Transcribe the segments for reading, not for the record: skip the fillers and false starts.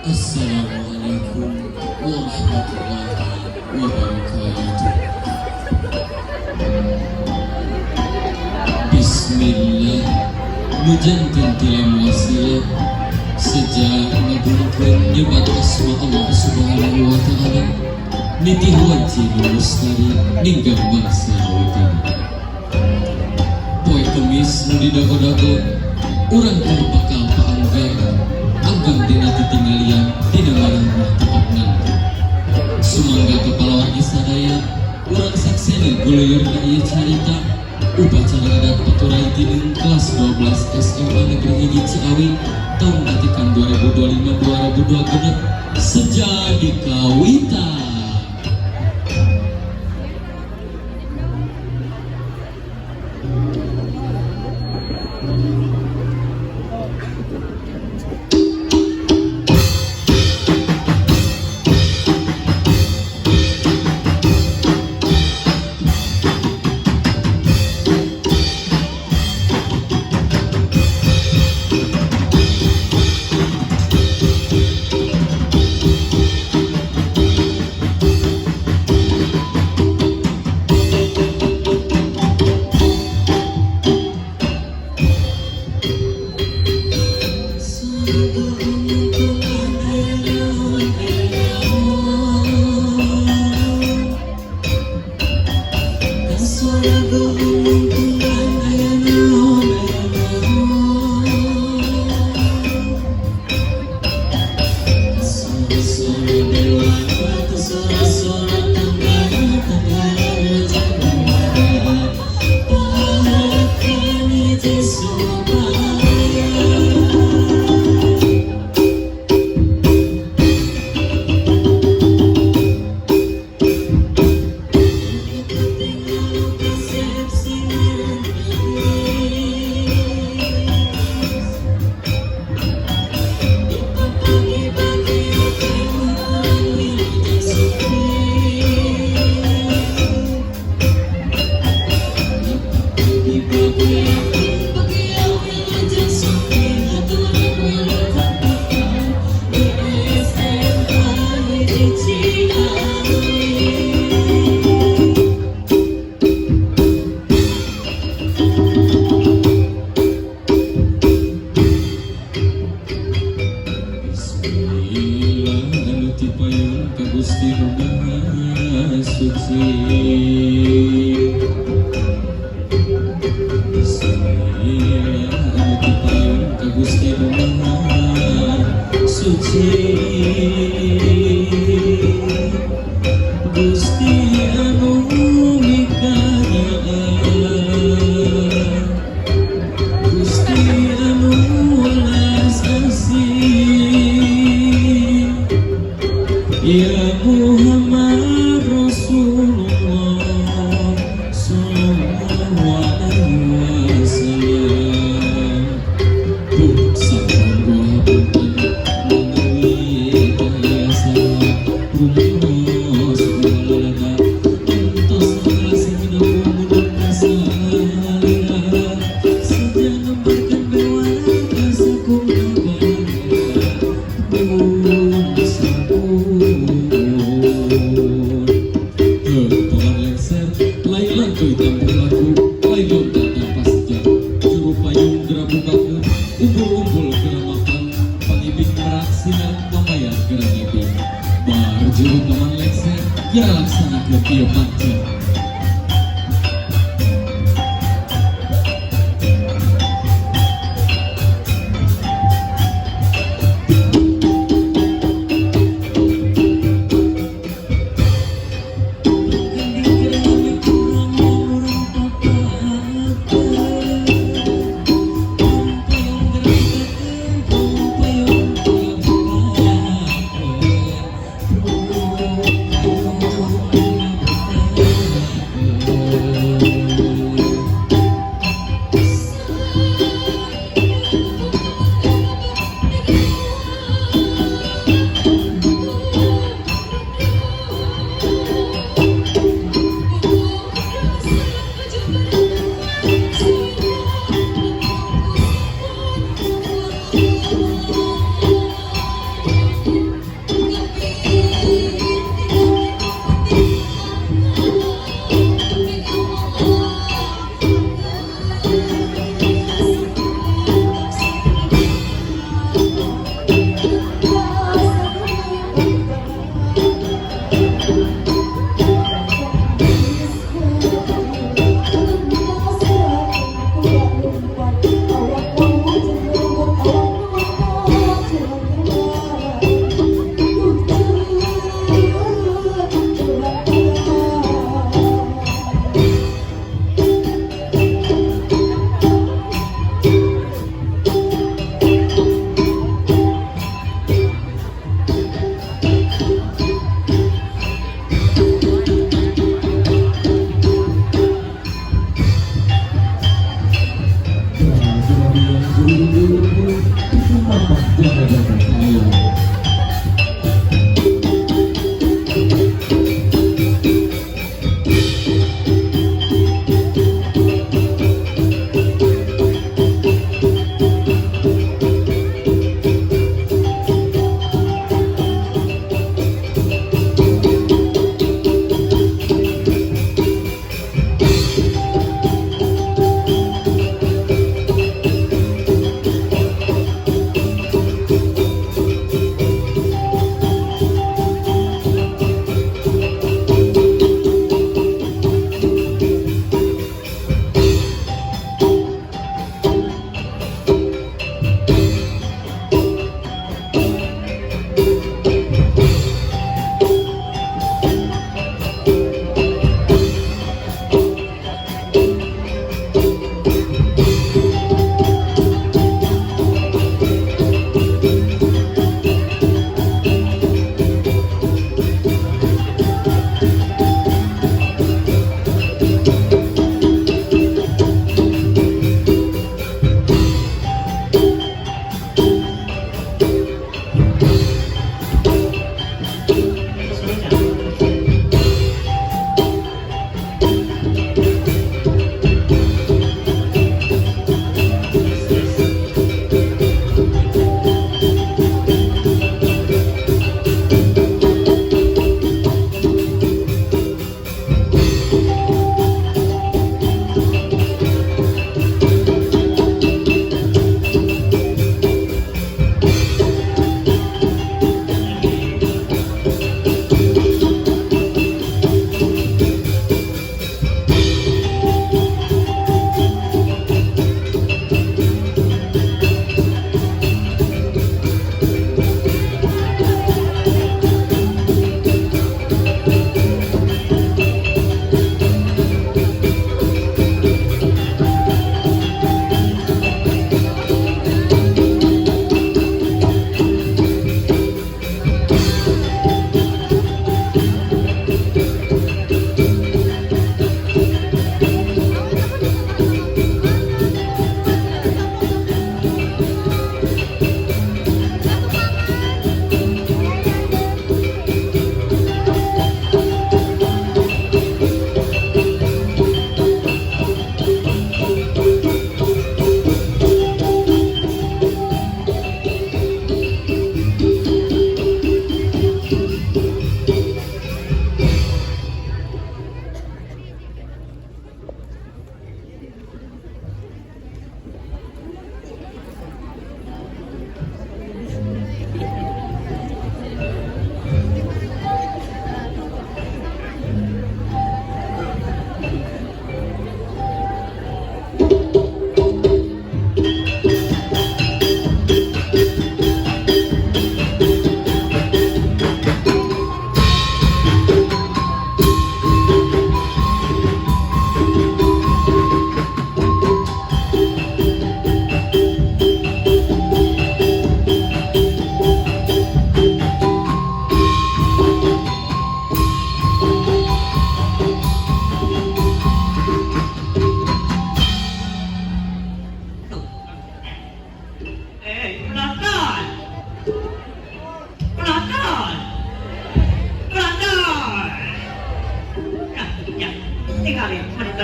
Assalamualaikum warahmatullahi wabarakatuh. Bismillah, nu janten tilam wasilah seja ngagungkeun nyebat asma Allah Subhanahu wa Ta'ala, nitih wanci nu lestari ninggang bangsa utama. Poe Kemis nu didago-dago, urang keur bakal paanggang anggang dina titinggalian dina ngarah tetep ngantuk. Sumangga ka palawargi sadaya, urang sakseni guluyurna ieu carita upacara adat Paturai Tineung kelas 12 SMA Negeri 1 Ciawi tahun atikan 2025 2026 sejadi kawitan. Bismillah anu tipayun ka Gusti Nu Maha Suci. Bismillah anu tipayun ka Gusti Nu Maha Suci, Gusti anu mikanyaah, Gusti anu welas asih. Ya Muhammad Rasulullah sallallahu alaihi wasallam. Bu sampun hapunten menawi aya salah rumus lalada entos sing mundut kasalira seja nembarkeun bewara kasakumna balarea. Bun sampun paman lengser lain lantuy tampuh laku, lain lontar tanpa sejak. Juru payung geura bukakeun, umbul-umbul geura mapan, pangibing merak sinar, pambayar geura ngibing. Bar juru paman lengser geura laksanakeun ieu pancen.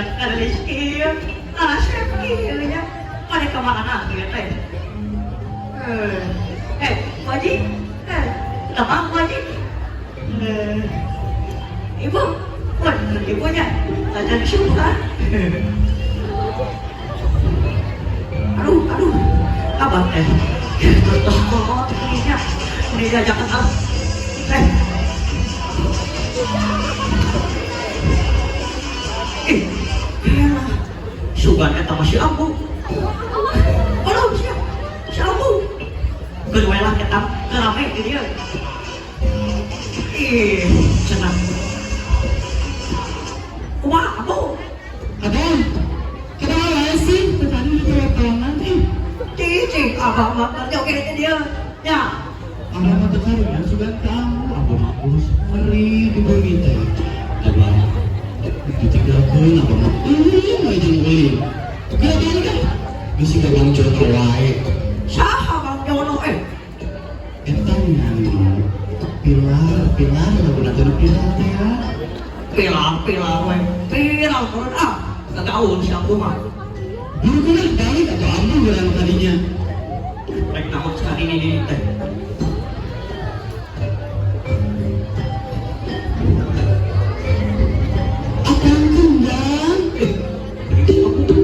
Geulis kieu, resep kieu nya. Pada ka mana kieu teh? Eh, eh, Bu Haji. Eh, kenapa Bu Haji? Eh, Ibu, wah, ibunya jajan suka. Aduh, aduh, abah teh. Terus kolot ininya, ini diajakan ah. Eh, ih, elah, sugan eta mah si Ambu. Aduh, si, si Ambu. Geus we lah eta rame di dieu. Ih, cenah. Kumaha Ambu? Abah, kenapa wae sih? Tadi di teleponan ih. Cicing abah mah keur joget di dieu. Ya, Abah mah teu karunya sugan kamu. Abah mah urus ngeri di bumi teh. Abah ditinggalkeun abah mah euy we jeung euy. Geus balik kan? Geus siga Bang Jono wae. Saha Bang Jono eh? Eta nu pilar, pilar lagu nanti nu pilar teh ya. Pilar, pilar we. Pilar turun ah. Kagaun si Ambu mah. Buru-buru balik atau ambu geura tadinya. Rek naon sekali ini teh. Akang kundang. Eh, si Ambu.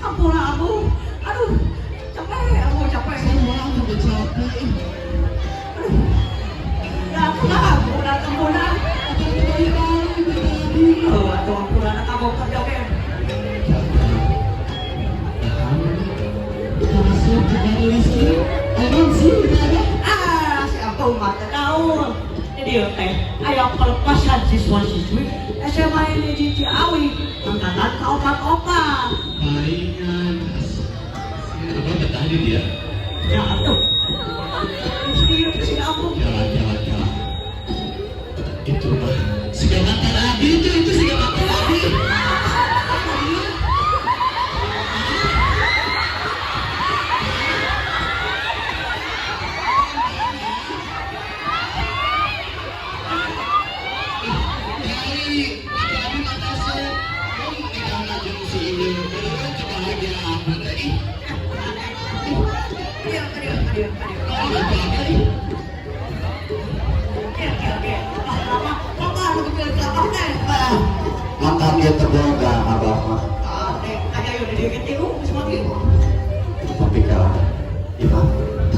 Ampun Ambu. Aduh, capek, Ambu capek. Semua aku udah capek. Aduh. Ya ampun, ampun, ampun. Akang balik-balik tadi. Oh, atuh ampun kamu keur joget. Masuk ke listrik. Emang sih ada. Ah, si Ambu mah teu naon. Di dieu teh aya pelepasan siswa-siswi SMA ini di Ciawi angkatan kaopat-opat. Palingan. Abah betah di dia. Ya atuh. Si Ambu. Jalan, jalan, jalan. Itu mah. Siga mantan Abi itu siga mantan Abi. Kali, Abi mah kasep. Kamu nikahna jeung si ieu. Kebahagiaan apa teh? Ih, Ka dieu, ka dieu, ka dieu, ka dieu. kalau Abi ih. Oke, oke, oke. Wah, lama. Loba nu kepilih kelapa teh. Makan dia terboga abah mah. Ah, teh, aya ieu di dieu ge tilu geus mati. Tapi kalau Iba,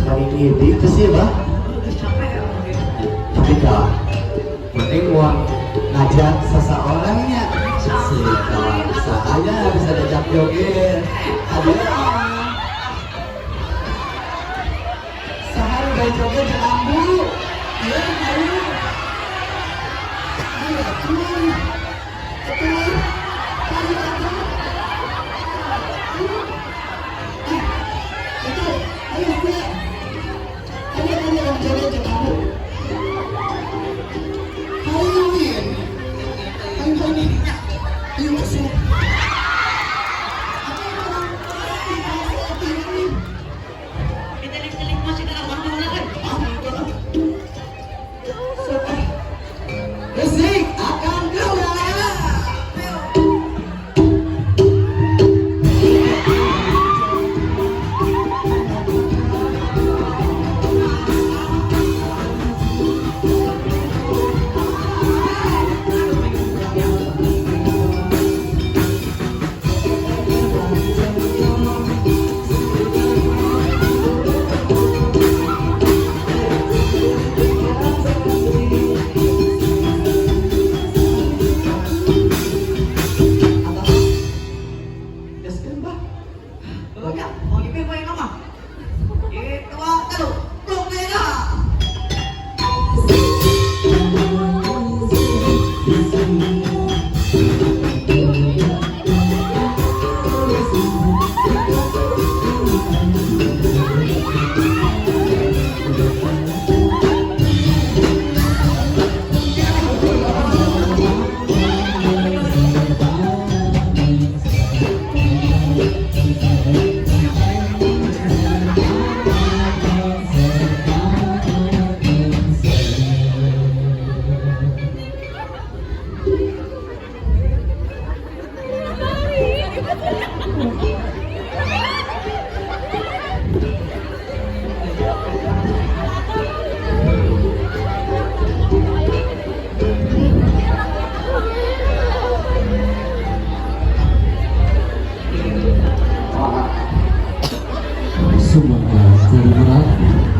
kali ini itu sih bah. Geus capek ya. Tapi kalau mending mau ngajak seseorangnya si kalau saya bisa diajak joget. Ada sehari gak joget jeung ambu. Ayo, ayo. Ayo, atuh. Atuh. Ayo, atuh. Ayo. Ah, atuh. Ayo, siap. Ayo, ayo, ayo, joget jeung ambu. Ayo, Win. Ayo, Win. Ayo, masuk.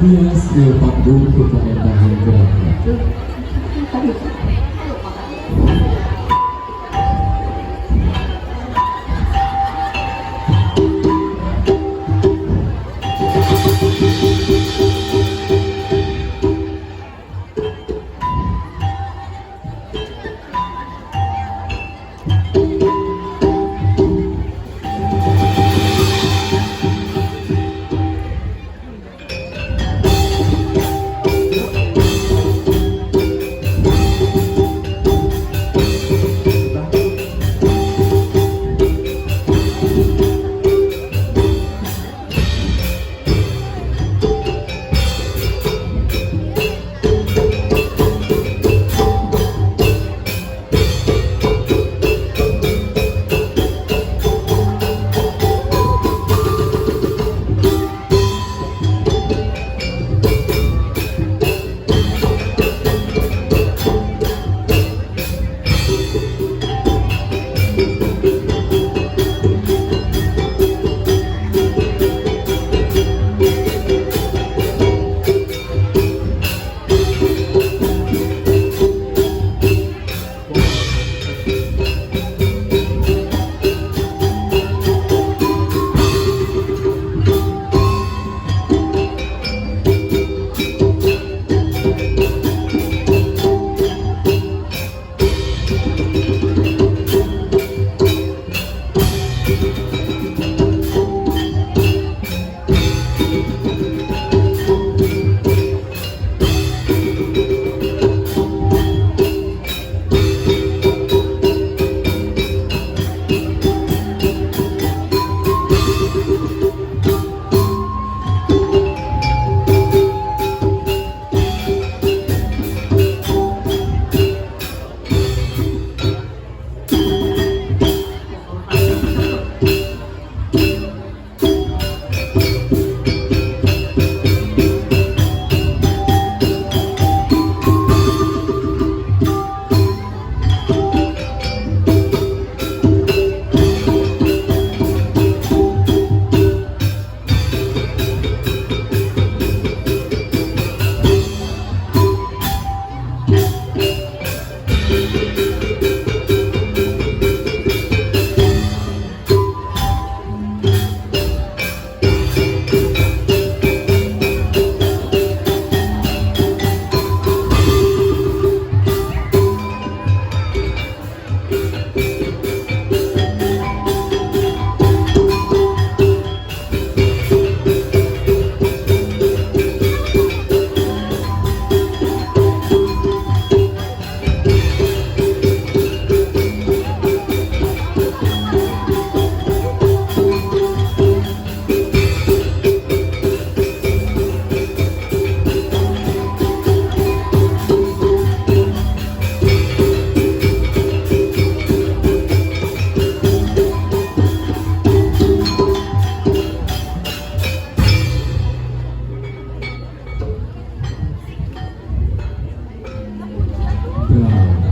Bias ieu panggung ku pementahan gerak.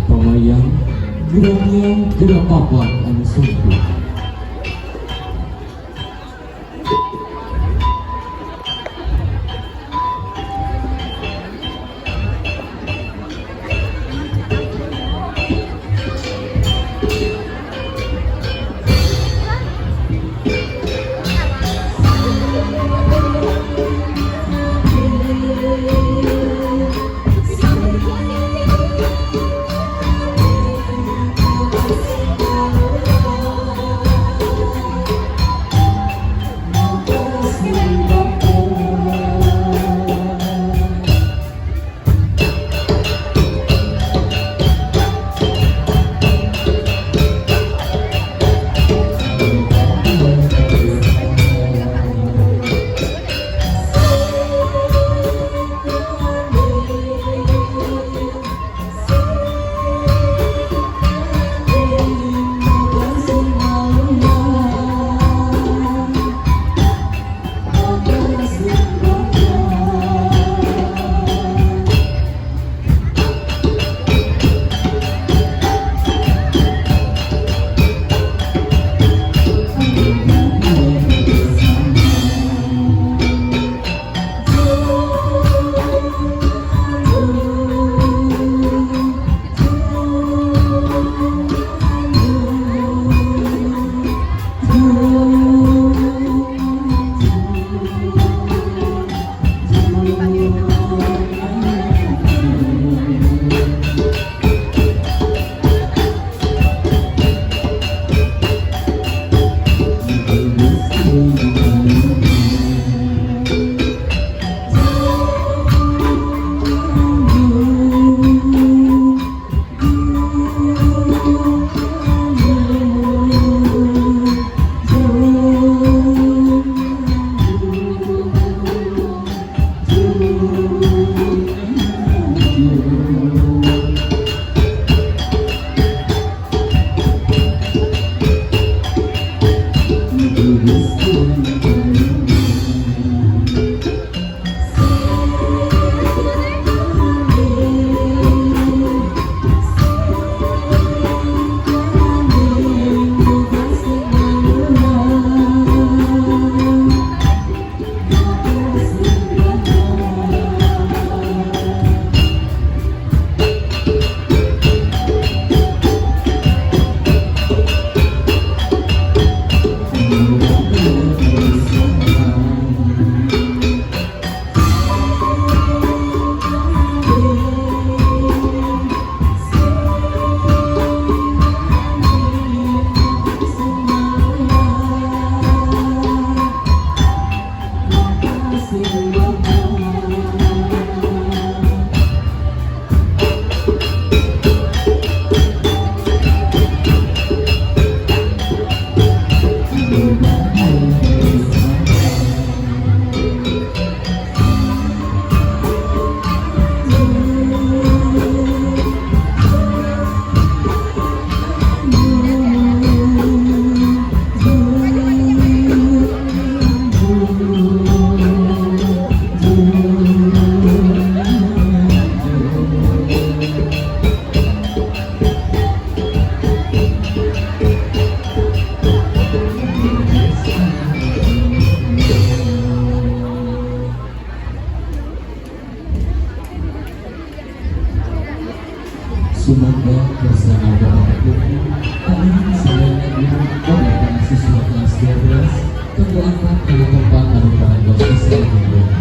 Pamayang geramyang gerapapan anu sungguh. Diangkat kana tempat anu parantos disediakeun.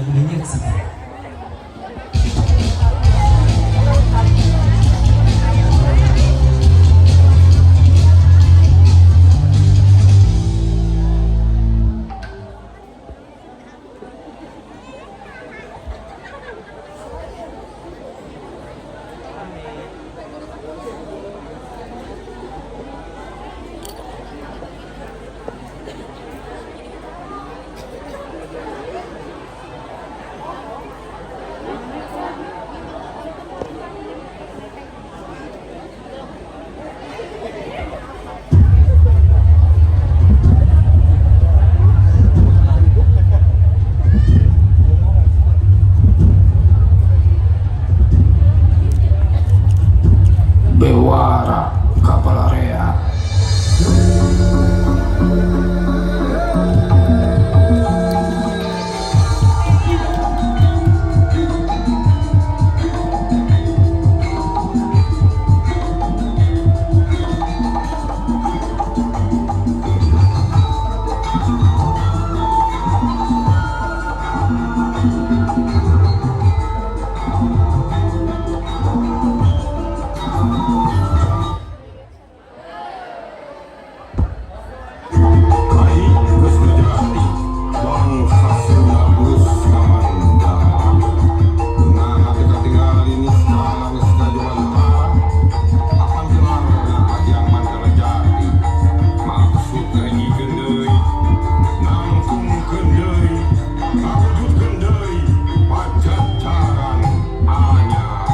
sedang menyaksikan. Bewara Kabalarea. Kai geus terjadi bangsa Sunda geus kamandara. Nah, kita tinggal ini sekarang geus kajuwantara. Apan gelarna Ahyang Mandala Jati. Maksud ngahijikeun deui, nangtungkeun deui, ngawujudkeun deui Pajajaran anyar.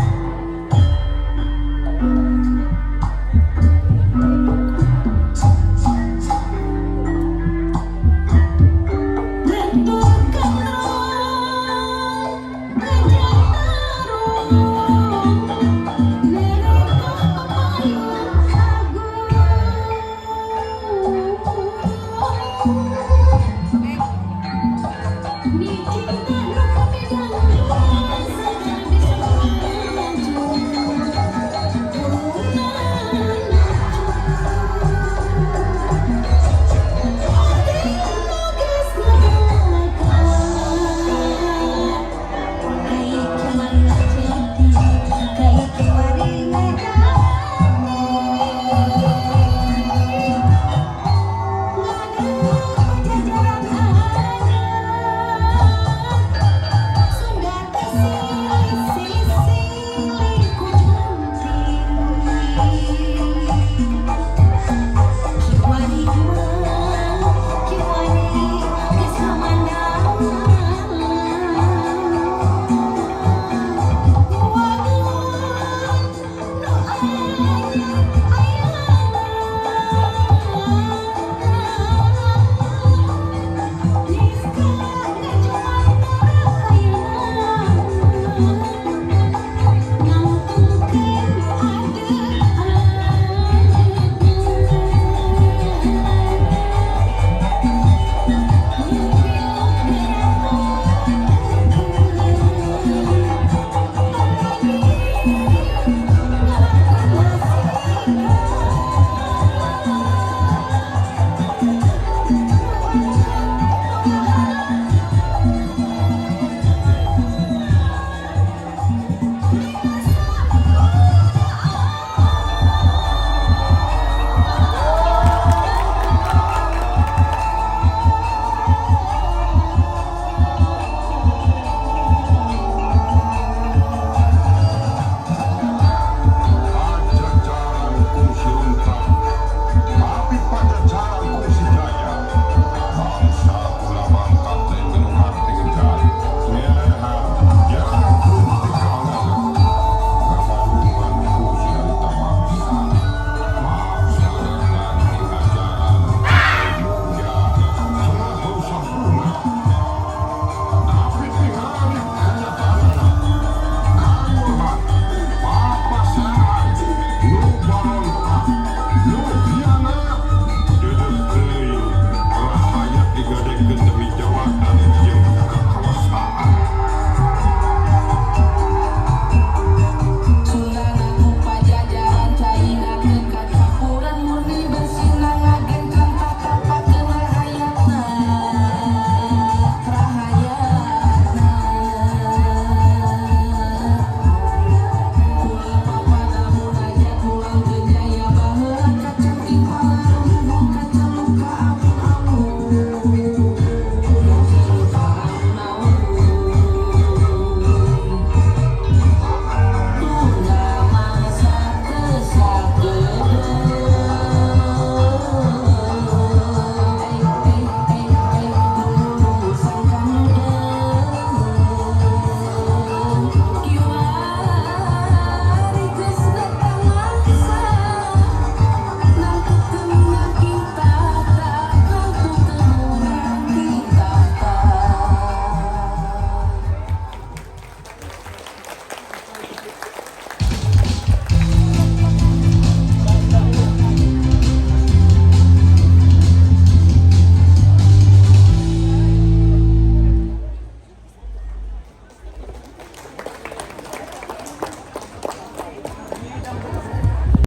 Agung.